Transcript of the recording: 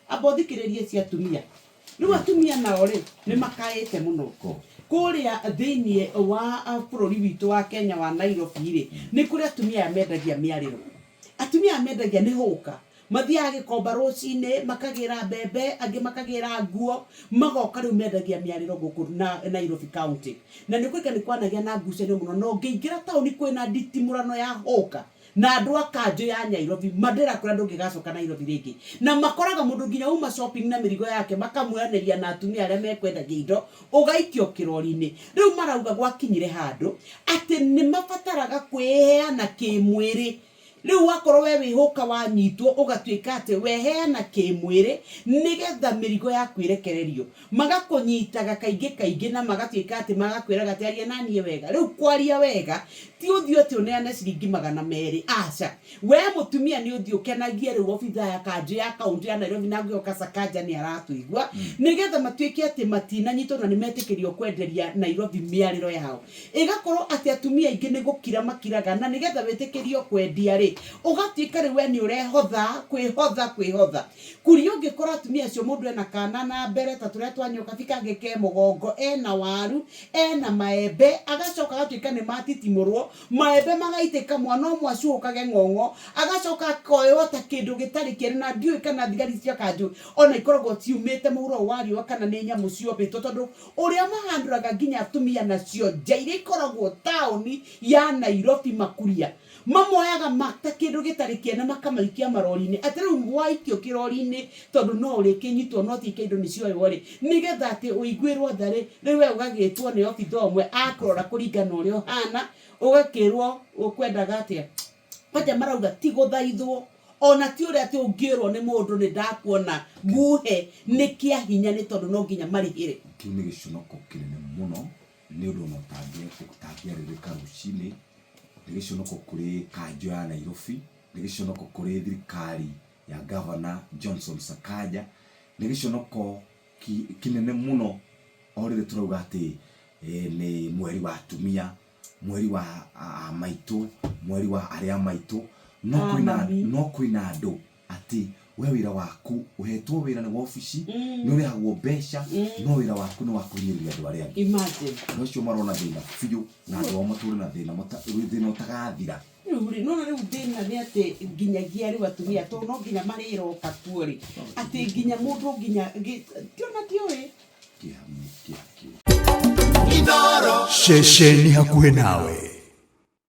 Amba ũthikĩrĩrie cia atumia. Rĩu atumia nao rĩ, nĩ makaĩte mũno. Kũrĩa thĩinĩ wa bũrũri witũ wa Kenya wa Nairobi rĩ, nĩ kũrĩ atumia aya mendagia mĩarĩro. Atumia aya mendagia nĩ hũka. Mathiaga Gĩkomba rũcinĩ, makagĩra mbembe, angĩ makagĩra nguo, magoka rĩu mendagia mĩarĩro gũkũ Nairobi County. Na nĩ ũkũririkana nĩ kwanagĩa na ngucanio mũno, na ũngĩingĩra taũni kwĩna nditimũrano ya hũka. Na andũ a kanjũ ya Nyairobi ma ndĩrakwĩra ndũngĩgacoka Nairobi rĩngĩ. Na makoraga mũndũ nginya uma shopping na mĩrigo yake makamuoyanĩria na atumia arĩa mekwendagia indo ũgaikio kĩrori-inĩ. Rĩu marauga gwakinyire handũ atĩ nĩ mabataraga kwĩheana kĩmwĩrĩ. Rĩu wakorwo we wĩ hũka wanyitwo ũgatuĩka atĩ weheana kĩmwĩrĩ nĩgetha mĩrigo yaku ĩrekererio. Magakũnyitaga kaingĩ kaingĩ na magatuĩka atĩ magakwĩraga atĩ aria na niĩ wega. Rĩu kwaria wega ti ũthiĩ atĩ ũneane ciringi 200, aca. We mũtumia nĩ ũthiĩ ũkenagie rĩu obithaa ya kanjũ ya kaũntĩ ya Nairobi na ngwĩhoka Sakaja nĩ aratũigua, nĩgetha matuĩke atĩ matinanyitwo na nĩ metĩkĩrio kwenderia Nairobi mĩarĩro yao. Ĩgakorwo atĩ atumia aingĩ nĩ gũkira makiraga na nĩgetha wĩtĩkĩrio kwendia rĩ, ũgatuĩka rĩu we nĩ ũrehotha, kwĩhotha, kwĩhotha. Kuria ũngĩkora atumia acio mũndũ ena kana na mbere ta tũrĩa twa nyokabi kangĩ ke mũgongo, ena waru, ena maembe, agacoka agatuĩka nĩ matitimũrwo, maembe magaitĩka mwana ũmwe acuhũkage ng'ong'o, agacoka akoywo ta kĩndũ gĩtarĩ kĩene na ndiũĩ kana thigari cia kanjũ ona ikoragwo ciumĩte mũhuro ũyũ wa riũa kana nĩ nyamũ ciombĩtwo tondũ ũrĩa mahandũraga nginya atumia nacio nja iria ikoragwo taũni ya Nairobi makuria. Mamoyaga ma ta kĩndũ gĩtarĩ kĩene makamaikia marori-inĩ, atĩ rĩu waikio kĩrori-inĩ tondũ no ũrĩkĩnyitwo no ti indo nĩ cioywo rĩ, nĩgetha atĩ ũiguĩrwo tha rĩ, rĩu we ũgagĩtwo nĩ obitha ũmwe akũrora kũringana na ũrĩa ũhana, ũgakĩrwo ũkwendaga atĩa. Kwanja marauga ti gũthaithwo, ona ti ũrĩa atĩ ũngĩrwo nĩ mũndũ nĩ ndakuona nguhe, nĩ kĩa hinya nĩ tondũ no nginya marĩhĩre. Kĩu nĩ gĩconoko kĩnene mũno, nĩ ũndũ ona ũtangĩarĩrĩka rũcinĩ. Nĩ gĩconoko kũrĩ kanjũ ya Nairobi, nĩ gĩconoko kũrĩ thirikari ya Governor Johnson Sakaja, nĩ gĩconoko kĩnene mũno o rĩrĩ tũrauga atĩ nĩ mweri wa atumia, mweri wa a maitũ, mweri wa arĩa a maitũ, no kwĩna no kwĩna andũ atĩ we wĩra waku ũhetwo wĩra nĩ wobici nĩ ũrĩhagwo mbeca no wĩra waku nĩ wa kũhinyĩrĩria andũ arĩa angĩ. Imagine. Andũ acio marona thĩna biũ na andũ ao matũre na thĩna thĩna ũtagathira. Rĩu rĩ, nĩwona rĩu thĩna nĩ atĩ nginyagia rĩu atumia tondũ no nginya marĩroka kuo rĩ, atĩ nginya mũndũ nginya tiona ndiũĩ. Kĩeha nĩ kĩeha kĩũru. Ceceni hakuhĩ nawe.